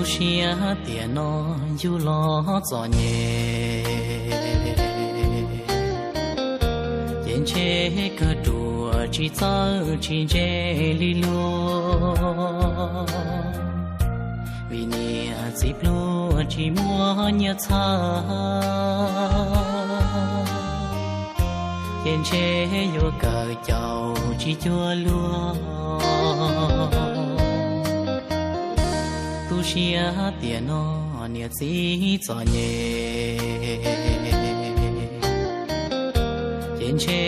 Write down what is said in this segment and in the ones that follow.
Siab tiam no yug los txom nyem, ces ntshe kawg ruam tsis txawj tsis ntse li luag, vim niam txiv pluag tsis muaj nyiaj txhawb, ces ntshe yuav kawm caum tsis cuag luag. Tu siab tiam no niam txiv txom nyem, ces ntshe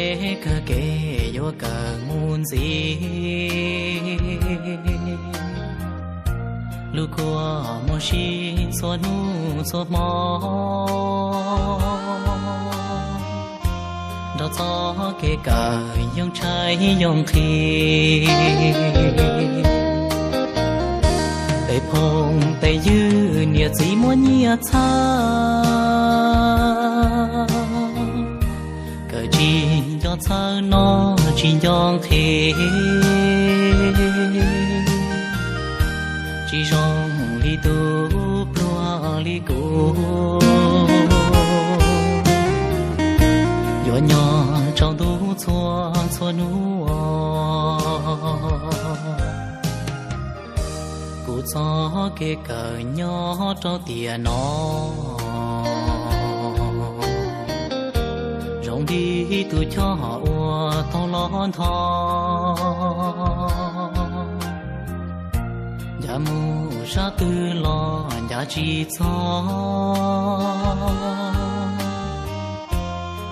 kawg kev yuav kawm mus ntxiv. Lub kua muag sib txhua hnub txhua hmo, nrog txoj kev kawm yoo tshaib yoo nqhis. Tes phooj tes ywg niam txiv muaj nyiaj txhawb, kawm tsis nco txhawb noj tsis nco nqhis, tsis zoo li tus pluag li kuv, yuav nyob tsaus ntuj txhua txhua hnub. Kuv txoj kev kawm nyob rau tiam no, zoo li tus choj uas tau los nthos, ncav mus sab twg los ncav tsis txog,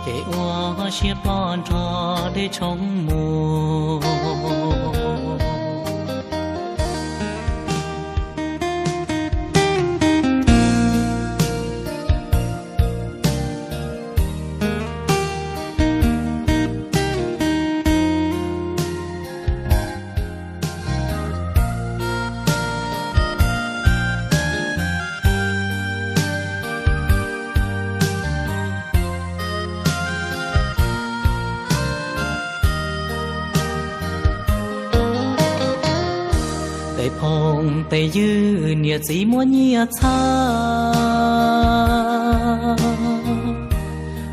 ces ua siab ploj nrog dej tshoob mus. Tes phooj tes ywg niam txiv muaj nyiaj txhawb,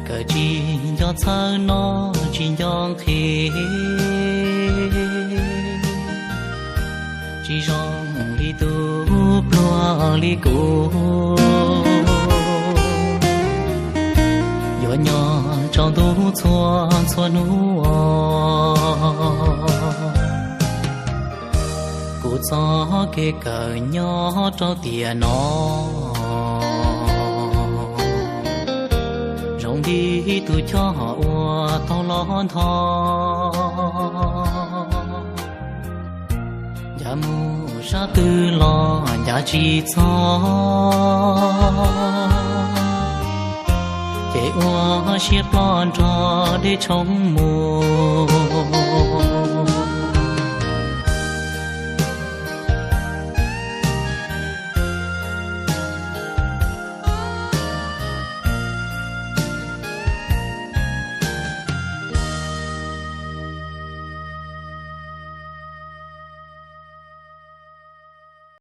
kawm tsis nco txhawb noj tsis nco nqhis, tsis zoo li tus pluag li kuv, yuav nyob tsaus ntuj txhua txhua hnub. Kuv txoj kev kawm nyob rau tiam no, zoo li tus choj uas tau los nthos, ncav mus sab twg los ncav tsis txog, ces ua siab ploj nrog dej tshoob mus.